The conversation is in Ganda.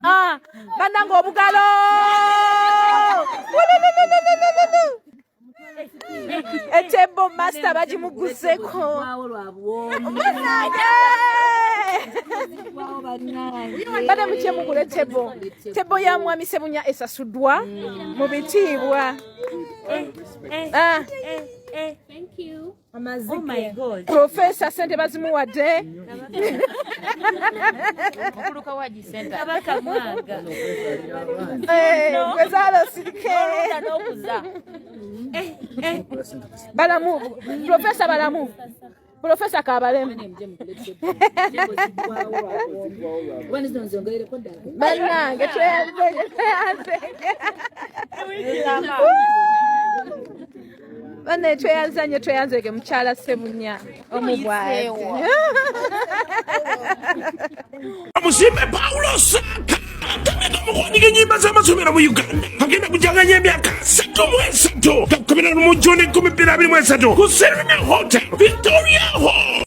Ah, bannange obugalo etebo master bagimuguzeko bannange bane mukye mugule tebo tebo ya mwami sebunya esasuddwa mu bitiibwa ah. Thank you. Oh my God. Profesa sente bazimuwadde. Kabaka mwaga. Eh, gwezaala osirike. N'okuza. Balamu, Profesa balamu. Profesa kabalemu. Bannange tweyanzege tweyanzege. Banne tweyanza nnyo tweyanzege mukyala Ssebunya omu bw'ati. Omusimbe Paulo Saka atandika omukuwandiika ennyimba z'amasomero mu Uganda agenda kujaganya emyaka 33 gakubira mu Juni 2023 ku Serena Hotel Victoria Hall.